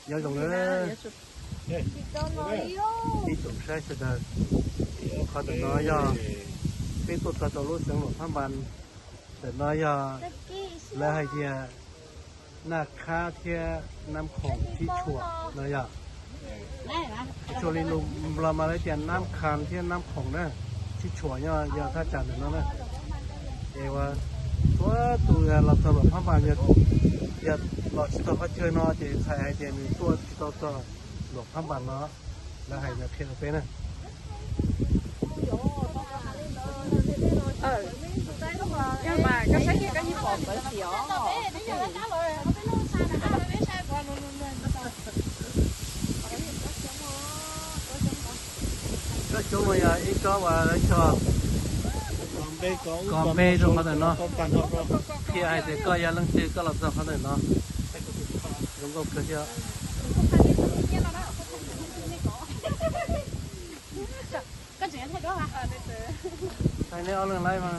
Nyob zoo na ib tsoom saib sawv daws, qhov ntawm no yog peb tuaj txog rau lub xeev Luam Phab Npas. Ntawm no yog lawv hais tias Naj Khab thiab Nab Khoom sib tshuam no yog. Txhua li lus Nplog mas lawv tias Nab Khas thiab Nab Khoom na, sib tshuam nyob yog thaj tsam ntawm no na. Ces ua txhua tus los txog Luam Phab Npas, yog los tsis tau qhov chaw no ces txhais hais tias nws tuaj tsis tau txog Luam Phab Npas no, lawv hais no qhia rau peb na. Koj saib kiag koj yeej pom ntawd xim os. Tsob xyoob no yog ib tsob uas lawv cog kos npe rau qhov ntawm no, qhia hais tias koj yog leej twg koj los txog qhov ntawm no. Zoo nkauj kawg thiab. Thaij neb ob leeg laib mas.